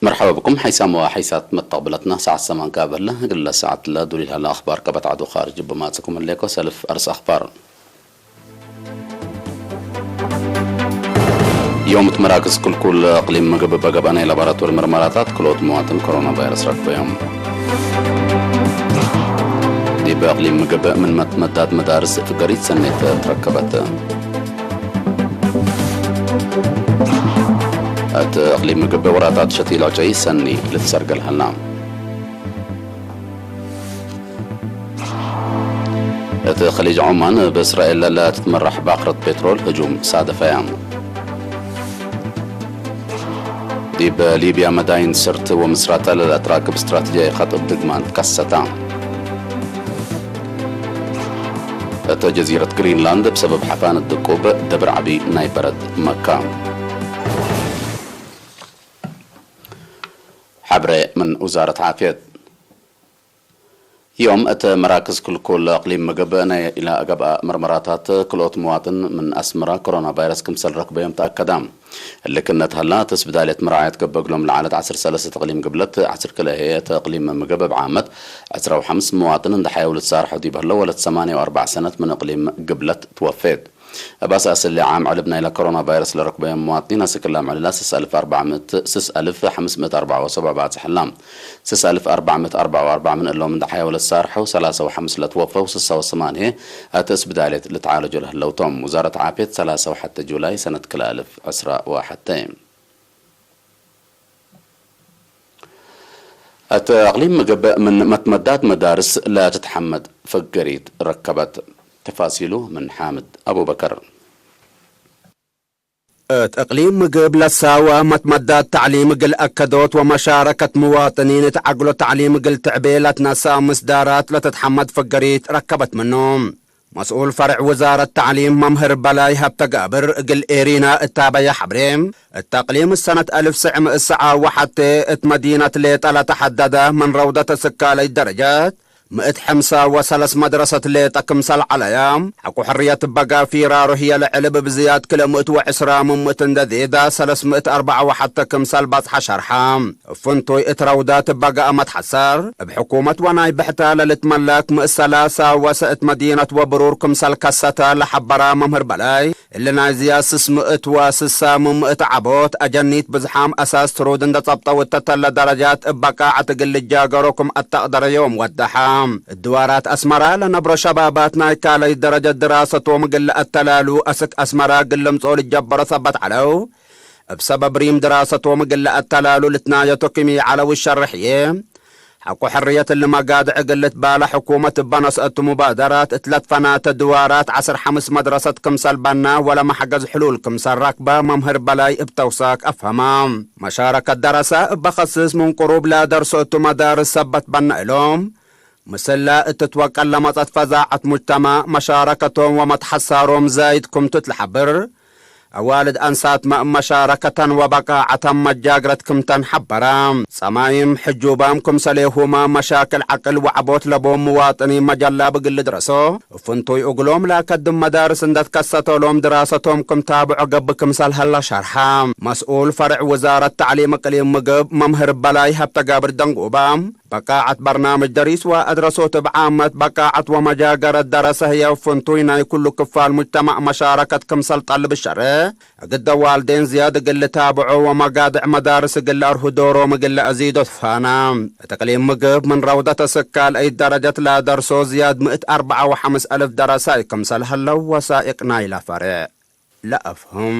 مرحبا بكم. حيثما حيثات متقبلتنا ساعة السمان قابل قل ساعة لا دولي هلا أخبار كبت عدو خارج بما تكم الليكو سلف أرس أخبار. ዮም እቲ መራክዝ ክልኩል ኣቕሊም ምግቢ በገባናይ ላቦራቶሪ ምርመራታት ክልኦት መዋጥን ኮሮና ቫይረስ ረክበዮም። ዲብ ኣቕሊም ምግቢ ምን መትመዳት መዳርስ ፍገሪት ሰኔት ትረከበት። እቲ ኣቕሊም ምግቢ ወራታት ሸቲል ዕጨይ ሰኒ ልትሰርገል ሃላ። እቲ ኸሊጅ ዖማን ብእስራኤል ለትትመራሕ ባኽረት ፔትሮል ህጁም ሳደፈያ። ዲብ ሊብያ መዳይን ስርት ወምስራታ ለላትራክብ ስትራቴጂያዊ ኸጥ እብ ድግማን ትከሰታ። እተ ጀዚረት ግሪንላንድ ብሰበብ ሓፋን ድቁብ ደብር ዓቢ ናይ በረድ መካ። ሓብረ ምን ውዛረት ዓፍየት። ዮም እተ መራክዝ ክልኩል ኣቕሊም ምግብ ናይ ኢላ ገብኣ መርመራታት ክልኦት መዋጥን ምን ኣስመራ ኮሮና ቫይረስ ክምሰል ረክበዮም ተኣከዳ። እልክነት ሃላ ተስብዳልየት መራዓየት ገበግሎም ለዓለት ዓሰርተ ሰለስተ ተቕሊም ግብለት ዓሰርተ ክልተ እተ እቕሊም ምግብ ብዓመት ዕስራ ወሓምስ መዋጥን እንድሓየው ልትሳርሐው ዲበህሎ ወለት ሰማንያ ወኣርባዕ ሰነት ምን እቕሊም ግብለት ትወፌት። እብ ኣሳስሊ ዓም ዕልብ ናይላ ኮሮና ቫይረስ ለረክበዮም መዋጥኒን ኣስክላ ምዕልላ ስስ ኣልፍ ኣርባዕ ምእት፣ ስስ ኣልፍ ሓምስ ምእት ኣርባዓ ወሰብዓ ባጽሕ ኣላ። ስስ ኣልፍ ኣርባዕ ምእት ኣርባዓ ወኣርባዕ ምን እሎም እንዳ ሓያው ለተሳርሐው፣ ሰላሳ ወሓምስ ለትወፈው፣ ስሳ ወሰማንየ ኣቲ እስብዳሌት ልትዓለጆ ለህለውቶም። ውዛረት ዓፍየት ሰላሳ ወሓተ ጁላይ ሰነት ክልተ ኣልፍ ዕስራ ወሓተ። እት እቅሊም ምግብ ምን መትመዳት መዳርስ ለትትሐመድ ፍገሪት ረከበት። ተፋሲሉ ምን ሓምድ አቡበከር። እት እቅሊም ምግብ ለሳወ መትመዳት ተዕሊም እግል አከዶት ወመሻረከት ምዋጥኒን እት ዐግሎ ተዕሊም እግል ትዕቤ ለትነሳ ምስዳራት ለትትሐመድ ፍገሪት ረከበት ምኑ። መስኡል ፈርዕ ውዛረት ተዕሊም መምህር በላይ ሀብተጋብር እግል ኤሪና እታበየ ሐብሬ፣ እት አቅሊም ሰነት አልፍ ስዕ ምእት ሰዓ ወሐቴ እት መዲነት ሌጠ ለተሐደደ ምን ረውደት እስካለይ ደረጀት ምእት ሐምሳ ወሰለስ መድረሰት ሌጠ ክምሰል ዐለያ፣ ሐቆ ሕርየት በጋ ፊራሮ ህየ ለዕልብ ብዝያድ ክልኤ ምእት ወዕስራ ምን ምእት እንደ ዜዳ ሰለስ ምእት አርበዓ ወሐተ ክምሰል በጽሐ ሸርሐ። እፍንቱይ እት ረውዳት በጋእ መትሐሰር፣ እብ ሕኩመት ወናይ ብሕተ ለልትመለክ ምእት ሰላሳ ወሰ እት መዲነት ወብሩር ክምሰል ከሰተ ለሐበራ መምህር በላይ፣ እሊ ናይ ዝያድ ስስ ምእት ወስሳ ምን ምእት ዐቦት፣ አጀኒት ብዝሓም አሳስ ትሩድ እንደ ጸብጠው እተተለ ደረጃት እብ በቃዐት እግል ልጃገሮ ክም አተቅደረዮም ወደሐ። እድዋራት አስመራ ለነብሮ ሸባባት ናይ ካለይ ደረጀት ድራሰቶም እግል ለአተላሉ አስክ አስመራ እግል ልምጽኦ ልጀበሮ ሰበት ዐለው። እብ ሰበብ ሪም ድራሰቶም እግል ለአተላሉ ልትናየቶ ክም ይዐለው ሸርሕዬ። ሐቆ ሕርየት እሊ መጋድዕ እግል ልትባለ ሕኩመት እበ ነስአቱ ሙባደራት እት ለትፈናተ ድዋራት ዐስር ሐምስ መድረሰት ክምሰል በና ወለመሕገዝ ሕሉል ክምሰል ረክበ መምህር በላይ እብ ተውሳክ አፍሀማ። መሻረከት ደረሰ እበ ከስስ ምን ቅሩብ ለደርሶ እቱ መዳርስ ሰበት በና እሎም። ምስላ እት ትወቀል ለመጸት ፈዛዐት ሙጅተማዕ መሻረከቶም ወመትሐሳሮም ዛይድ ክምቱ እት ለሐብር፣ አዋልድ አንሳትመ እብ መሻረከተን ወበቃዐተን መጃግረት ክምተን ሐበራ። ጸማይም ሕጁባም ክምሰሌሁመ መሻክል ዐቅል ወዐቦት ለቦም ምዋጥኒን መጀላብ እግል ልድረሶ፣ እፍንቱይ እግሎም ለአከድም መዳርስ እንደ ትከሰተሎም ድራሰቶም ክም ታብዖ ገብእ ክምሰል ሀላ ሸርሐ። መስኡል ፈርዕ ውዛረት ተዕሊም እቅሊም ምግብ መምህር በላይ ሀብተጋብር ደንጉባ፣ በቃዐት በርናምጅ ደሪስ ወአድረሶት እብ ዓመት በቃዐት ወመጃገረት ደረሰ ህዬ ፍንቱይ ናይ ኩሉ ክፋል ሙጅተማዕ መሻረከት ክምሰል ጠልብ ሸርሕ፣ እግደ ዋልዴን ዝያድ እግል ልታብዖ ወመጋድዕ መዳርስ እግል ለአርሁ ዶሮም እግል ለአዚዶ ትፋና። እት እቅሊም ምግብ ምን ረውደት እስካል እይ ደረጀት ለደርሶ ዝያድ ምእት አርበዓ ወሐምስ አልፍ ደረሳይ ክምሰል ህለው ወሳኢቅ ናይላ ፈርዕ ለአፍህም።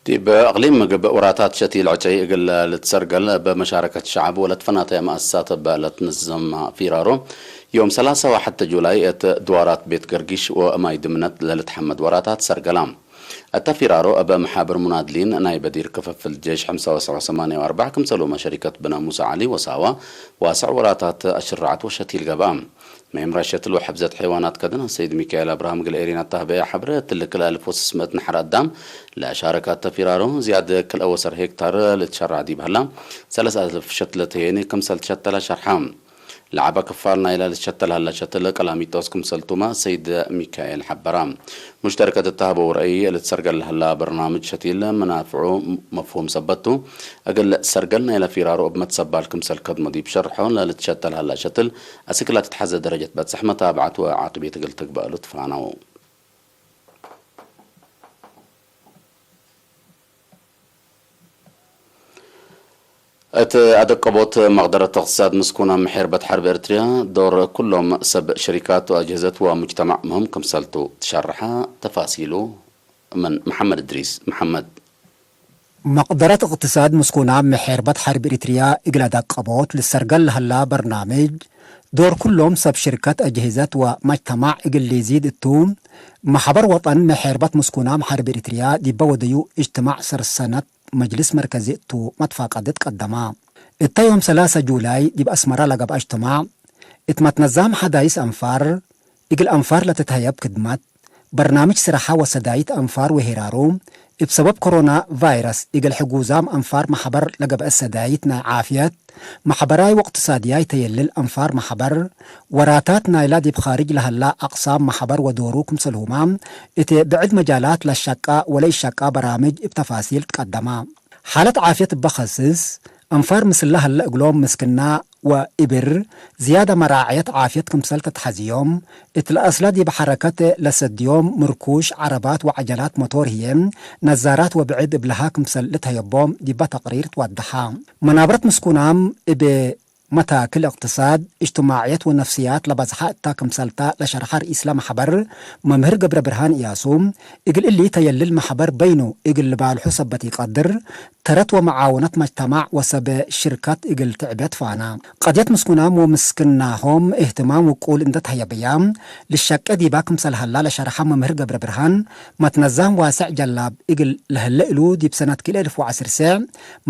ዲብ እቅሊም ምግብ ወራታት ሸቲል ዕጨይ እግል ልትሰርገል እብ መሻረከት ሸዕብ ወለትፈናተየ መአሰሳት እበ ለትንዘም ፊራሮ፣ ዮም ሰላሳ ወሐተ ጁላይ እት ድዋራት ቤት ገርጊሽ ወማይ ድምነት ለልትሐመድ ወራታት ሰርገላ። እተ ፊራሮ እብ መሓብር ሙናድሊን ናይ በዲር ክፍፍል ጄሽ ሐምሳ ወሰዕ ወሰማንያ ወአርባዕ ክምሰልሁመ ሸሪከት ብነ ሙሳ ዐሊ ወሳዋ ዋስዕ ወራታት አሽራዐት ወሸቲል ገብአ። መምርያ ሸትል ወሐፍዘት ሐይዋናት ከድን አሰይድ ሚካኤል አብርሃም እግል ኤሪና እተ ሀበየ ሐብረ፣ እትሊ ክልኤ አልፍ ወስስ ምእት ነሐር አዳም ለሻረከ እተ ፊራሮ፣ ዝያድ ክልኤ ወሰር ሄክታር ልትሸራዕ ዲብ ሀላ፣ ሰለስ አልፍ ሸትለ ተሄኒ ክምሰል ትሸተለ ሸርሐ። ለዓባ ክፋል ናይ ላልት ሸተል ሀላ ሸትል ቀላሚጦስ ክምሰልቱማ ሰይድ ሚካኤል ሐበራ። ሙሽተርከት እተሃበው ረእይ ልትሰርገል ሀላ በርናምጅ ሸቲል መናፍዑ መፍሁም ሰበቱ እግል ሰርገል ናይ ለፊራሩ እብ መትሰባል ክምሰል ከድሞ ዲብ ሸርሖ ላልት ሸተል ሀላ ሸትል አስክላ ትትሐዘ ደረጀት በጽሕ መታብዓት ወዓቅቤት እግል ትግበእሉ ትፋነው። እት አደቀቦት መቅደረት እቅትሳድ ምስኩና ምሕርበት ሐርብ ኤርትርያ ዶር ኩሎም ሰብ ሽሪካት ወአጅህዘት ወሙጅተማዕ ምህም ክምሰልቱ ትሸርሐ። ተፋሲሉ ምን መሐመድ እድሪስ መሐመድ። መቅደረት እቅትሳድ ምስኩና ምሕርበት ሐርብ ኤርትርያ እግል አደቀቦት ልሰርገል ለሀላ በርናምጅ ዶር ኩሎም ሰብ ሽርከት አጅህዘት ወመጅተማዕ እግል ሊዚድ እቱ፣ መሐበር ወጠን ምሕርበት ምስኩናም ሐርብ ኤርትርያ ዲበ ወደዩ እጅትማዕ ሰርሰነት መጅልስ መርከዚ እቱ መትፋቀድት ቀደማ። እተ ዮም ሰላሰ ጁላይ ዲብ አስመራ ለገብአ እጅትማዕ፣ እት መትነዛም ሐዳይስ አንፋር፣ እግል አንፋር ለትትሀየብ ክድመት፣ በርናምጅ ስራሓ ወሰዳይት አንፋር ወሄራሩ፣ እብ ሰበብ ኮሮና ቫይረስ እግል ሕጉዛም አንፋር መሐበር ለገብአ ሰዳይት ናይ ዓፍየት፣ ማሕበራይ ወእቅትሳድያይ ተየልል አንፋር ማሕበር፣ ወራታት ናይላ ዲብ ኻርጅ ለሀላ አቅሳም ማሕበር ወዶሩ ክምሰልሁማ፣ እት ብዕድ መጃላት ለሸቃ ወለኢሸቃ በራምጅ እብ ተፋሲል ትቀደማ። ሓለት ዓፍየት እበ ከስስ፣ አንፋር ምስላ ሀለ እግሎም ምስክና ወእብር፣ ዝያዳ መራዕየት ዓፍየት ክምሰል ተትሐዝዮም፣ እት ለአስላ ዲብ ሐረከት ለሰድዮም ምርኩሽ፣ ዐረባት ወዐጀላት መቶር ህዬ፣ ነዛራት ወብዕድ እብልሃ ክምሰል ልትሀየቦም ዲበ ተቅሪር ትወደሐ። መናብረት ምስኩናም እብ መታክል እቅትሳድ፣ እጅትማዕየት ወነፍስያት ለበዝሐ እታ ክምሰልታ ለሸርሐ ርኢስለ መሕበር መምህር ገብረብርሃን እያሱ፣ እግል እሊ ተየልል መሕበር በይኑ እግል ልባልሑ ሰበት ኢቀድር፣ ተረት ወመዓውነት መጅተማዕ ወሰብ ሽርከት እግል ትዕቤ ትፋና። ቀድየት ምስኩናም ወምስክናሆም እህትማም ውቁል እንደ ተህየበያ፣ ልሸቄ ዲባ ክምሰል ሀላ ለሸርሐ መምህር ገብረብርሃን፣ መትነዛም ዋስዕ ጀላብ እግል ለህለ እሉ ዲብ ሰነት ክልኤ እልፍ ወዐስር ሴዕ፣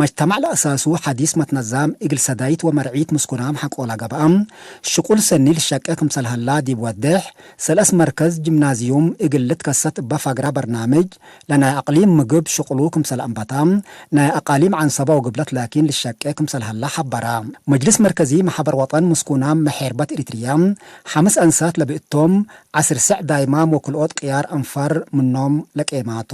መጅተማዕ ለአሳሱ ሐዲስ መትነዛም እግል ሰዳይት ወመርዒት ምስኩናም ሐቆላ ገብአ፣ ሽቁል ሰኒ ልሸቄ ክምሰል ሀላ ዲብ ወዴሕ፣ ሰለስ መርከዝ ጅምናዝዩም እግል ልትከሰት እበ ፋግራ በርናምጅ፣ ለናይ አቅሊም ምግብ ሽቁሉ ክምሰል አንበታ፣ ናይ አቃሊም ዐንሰባ ወግብለት ላኪን ልሸቄ ክምሰል ሀላ ሐበራ። መጅልስ መርከዚ መሕበር ወጠን ምስኩናም መሔርበት ኤሪትርያ፣ ሐምስ አንሳት ለብእቶም፣ ዐስር ሰዕ ዳይማም ወክልኦት ቅያር አንፋር ምኖም ለቄማቱ።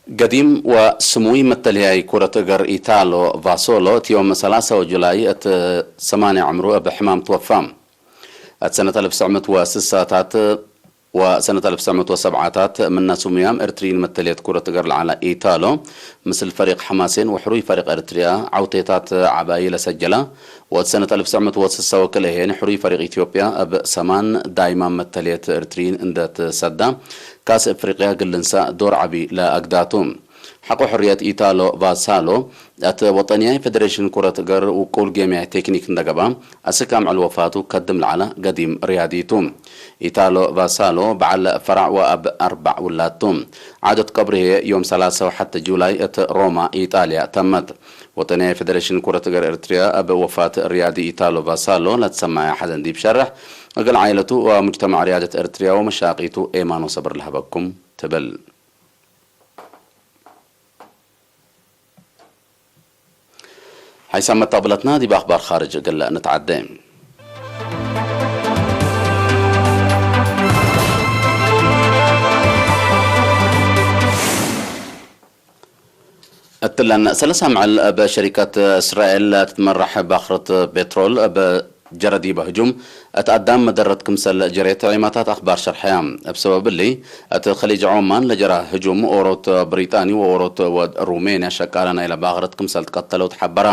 ገዲም ወስሙይ መተልያይ ኩረት እገር ኢታሎ ቫሶሎ፣ እቲ ዮም ሰላሳ ወጁላይ እት ሰማንያ ዕምሩ እብ ሕማም ትወፋ። እት ሰነት አልፍ ትስዕ ምእት ወስሳታት ወሰነት አልፍ ትስዕ ምእት ወሰብዓታት ምነ ስሙያም ኤርትርይን መተልየት ኩረት እገር ለዓላ ኢታሎ፣ ምስል ፈሪቅ ሐማሴን ወሕሩይ ፈሪቅ ኤርትርያ ዓውቴታት ዓባይ ለሰጀላ፣ ወእት ሰነት አልፍ ትስዕ ምእት ወስሳ ወክልኤ ህዬ ንሕሩይ ፈሪቅ ኢትዮጵያ እብ ሰማን ዳይማም መተልየት ኤርትርይን እንደ ትሰዳ፣ ካስ እፍሪቅያ ግልንሳ ዶር ዓቢ ለአግዳቱ። ሐቆ ሕርየት ኢታሎ ቫሳሎ፣ እት ወጠንያይ ፌደሬሽን ኩረት እገር ውቁል ጌምያይ ቴክኒክ እንደገባ፣ አስክ አምዕል ወፋቱ ከድም ለዐለ ገዲም ሪያዲቱ። ኢታሎ ቫሳሎ በዓል ፈራዕ ወአብ አርባዕ ውላድቱ። ዓደት ቀብሩ ህዬ ዮም ሰላሳ ወሐተ ጁላይ እት ሮማ ኢጣልያ ተመት። ወጠንያይ ፌደሬሽን ኩረት እገር ኤርትርያ እብ ወፋት ሪያዲ ኢታሎ ቫሳሎ ለትሰማየ ሐዘን ዲብ ሸርሕ፣ እግል ዓይለቱ ወሙጅተማዕ ሪያደት ኤርትርያ ወመሻቂቱ ኤማን ወሰብር ለሀበኩም ትብል። ሓይሳም መታብለትና ዲብ ኣኽባር ኻርጅ እግል ንትዓደ። እትለን ሰለሳ መዕል እብ ሸሪከት እስራኤል ትትመራሕ ባኽረት ፔትሮል እብ ጀረ ዲበ ህጁም እት አዳም መደረት ክምሰል ጀሬት ዒማታት አኽባር ሸርሐያ። እብ ሰበብ እሊ፣ እት ኸሊጅ ዖማን ለጀራ ህጁም ኦሮት ብሪጣኒ ወኦሮት ወድ ሩሜንያ ሸቃለ ናይለ ባኽረት ክምሰል ትቀተለው ተሓበራ።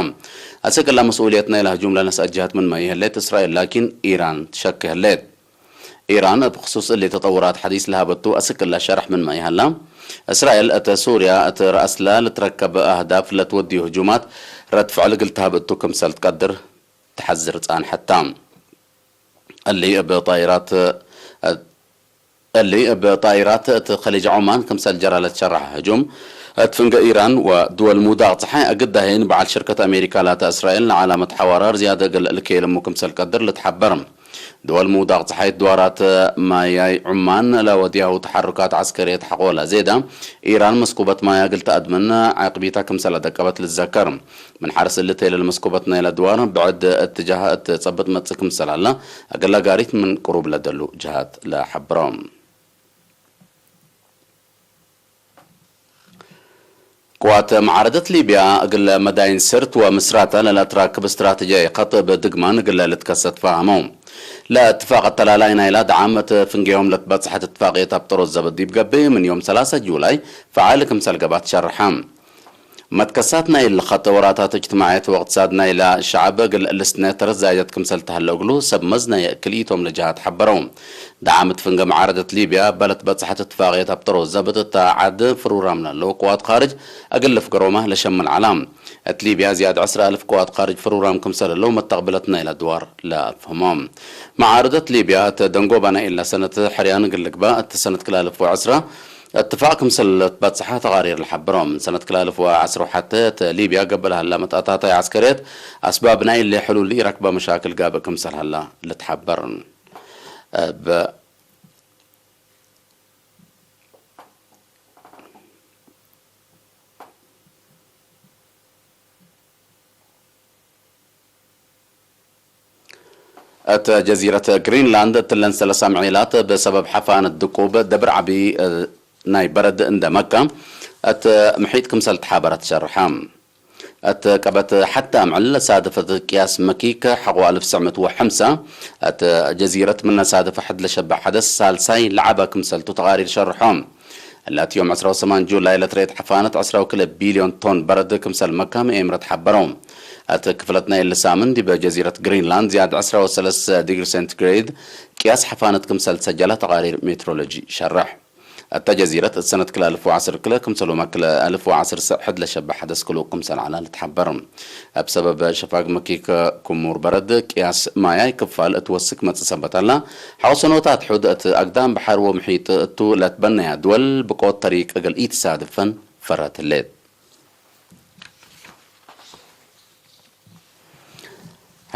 አስክ እላ መስኡልየት ናይለ ህጁም ለነስአ ጀሀት ምንመ ኢህሌት እስራኤል ላኪን ኢራን ትሸክ ህሌት። ኢራን እብ ክሱስ እሊ ተጠውራት ሐዲስ ለሀበቱ አስክ እላ ሸርሕ ምንመ ኢሀላ፣ እስራኤል እት ሱርያ እት ረአስላ ልትረከብ አህዳፍ ለትወድዩ ህጁማት ረድ ፍዕል እግል ተሀብ እቱ ክምሰል ትቀድር። ተሐዝር ጻንሐታ። እሊ እብ ጣይራት፣ እሊ እብ ጣይራት እት ኸሊጅ ዖማን ክምሰል ጀራ ለትሸረሐ ህጁም፣ እት ፍንገ ኢራን ወድወል ሙዳቅ ጸሓይ አግዳሄን በዓል ሽርከት አሜሪካ ላተ እስራኤል ንዓላመት ሐዋራር ዝያደ እግል ልኬልሙ ክምሰል ቀድር ልትሐበር። دول موضع صحيت دوارات ماياي عمان لودياو تحركات عسكرية حقولا زيدا. إيران مسكوبة مايا قلت أدمن عقبيتا كمسلة دكبت للذكر. من حرس اللي تيل المسكوبة نايل دوار بعد اتجاه تصبت متس كمسلة لا. أقل قاريت من قروب لدلو جهات لا حبرام. قوات معارضة ليبيا أقل مداين سرت ومسراتة للأتراك باستراتيجية قطب دقمان أقل لتكست فهمو. لا اتفاق التلالاين إلى دعامة فنجيهم لتبصحة اتفاقية تبطرو الزبدي بقبي من يوم ثلاثة جولاي فعال كمسل قبات شرحام. መትከሳት ናይ ልኸጥ ወራታት እጅትማዕየት ወቅትሳድ ናይ ላ ሸዓብ እግል ልስነ ተረዛየት ክምሰል ተሃለግሉ ሰብ መዝናየ ክልኢቶም ለጀሃት ሓበረው። ደዓምት ፍንገ መዓረደት ሊብያ በለት በጽሐት እትፋቅየት ኣብ ጥሮ ዘብጥ እታ ዓድ ፍሩራም ላለዉ ቅዋት ኻርጅ እግል ልፍገሮማ ለሸምል ዓላም። እት ሊብያ ዝያድ ዕስራ ኣልፍ ቅዋት ኻርጅ ፍሩራም ክምሰል ኣለዉ መተቕብለት ናይ ለድዋር ለኣፍህሞም። መዓረደት ሊብያ እተ ደንጎባ ናይ ኢላ ሰነት ሕርያን እግል ልግባ እተ ሰነት ክላልፍ ወዕስራ እትፋቅ ክምሰል ለትበጽሐ ተቓሪር ለሓበሮም። ሰነት ክላልፍ ወዓስር ወሓተ እተ ሊብያ ገበል ሃላ መጣታታይ ዓስከርየት ኣስባብ ናይ እለ ሕሉል ኢረክባ መሻክል ጋብእ ክምሰል ሃላ ልትሓበር። እብ እተ ጀዚረት ግሪንላንድ እትለን ሰለሳ ምዕላት ብሰበብ ሓፋን ድቁብ ደብር ዓቢ ናይ በረድ እንደመካ እት ምሒጥ ክምሰል ተሓበረት ሸርሓ። እት ቀበት ሓታ ምዕል ሳድፈት ቅያስ መኪክ ሓቆ ኣልፍ ስዕመት ወሐምሳ እት ጀዚረት ምን ሳድፈ ሕድ ለሸበ ሓደስ ሳልሳይ ለዓባ ክምሰልቱ ተቓሪር ሸርሖ። እላት ዮም ዕስራ ወሰማን ጁላይ ለትረየት ሓፋነት ዕስራ ወክልተ ቢልዮን ቶን በረድ ክምሰል መካም ኤምረት ሓበረው። እት ክፍለት ናይ እሊ ሳምን ዲበ ጀዚረት ግሪንላንድ ዝያድ ዕስራ ወሰለስተ ዲግሪ ሴንቲግሬድ ቅያስ ሓፋነት ክምሰል ሰጀላ ተቓሪር ሜትሮሎጂ ሸርሕ። እታ ጀዚረት እት ሰነት ክለ ኣልፍ ወዓስር ክለ ክምሰል ወመክለ ኣልፍ ወዓስር ሰዕ ሕድ ለሸበ ሓደስ ክሉ ክምሰል ዓላ ልትሓበር። ኣብ ሰበብ ሸፋግ መኪክ ክሙር በረድ ቅያስ ማያይ ክፋል እትወስክ መጽእ ሰበት ኣላ። ሓውሰኖታት ሑድ እት ኣግዳም ባሕር ወምሒጥ እቱ ለትበነያ ድወል ብቆት ተሪቅ እግል ኢትሳድፈን ፈረት ህሌት።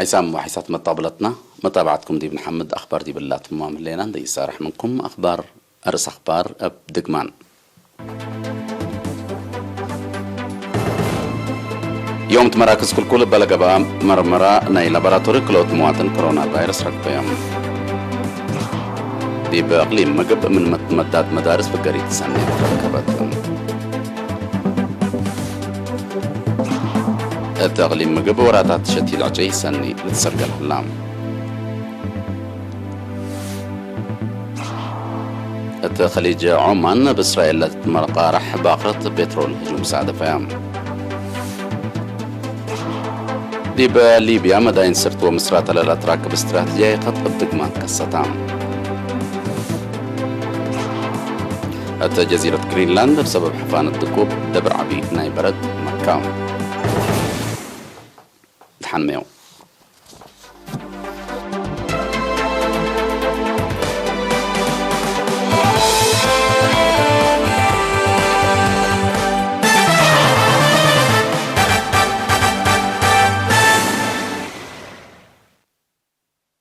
ሓይሳም ወሓይሳት መጣብለትና መጣባዕትኩም ዲብ ንሓምድ ኣኽባር ዲብላ ትማም ህሌና እንደይሳራሕ ምንኩም ኣኽባር ኣርእስ ኣኽባር ኣብ ድግማን። ዮም እቲ መራክዝ ክልኩል በለገባ መርመራ ናይ ላቦራቶሪ ክልኦት መዋጥን ኮሮና ቫይረስ ረክበዮም። ዲብ እቕሊም ምግብ ምን መት-፣ መዳት መዳርስ ፍገሪት ሰኒ ተረከበት። እቲ እቕሊም ምግብ ወራታት ሸቲል ዕጨይ ሰኒ ልትሰርገል ህላ። እቲ ኸሊጅ ዖማን ብእስራኤል ለትመርቃራሕ ባኽረት ፔትሮል ህጁም ሳደፈ። ዲበ ሊብያ መዳይን ስርት ወምስራት ለላትራክብ ስትራትጂያ ይኸጥ እብ ድግማን ከሰታ። እተ ጀዚረት ግሪንላንድ ብሰበብ ሕፋነት ድቁብ ደብር ዓቢ ናይ በረድ መካ። ድሓን መዮ።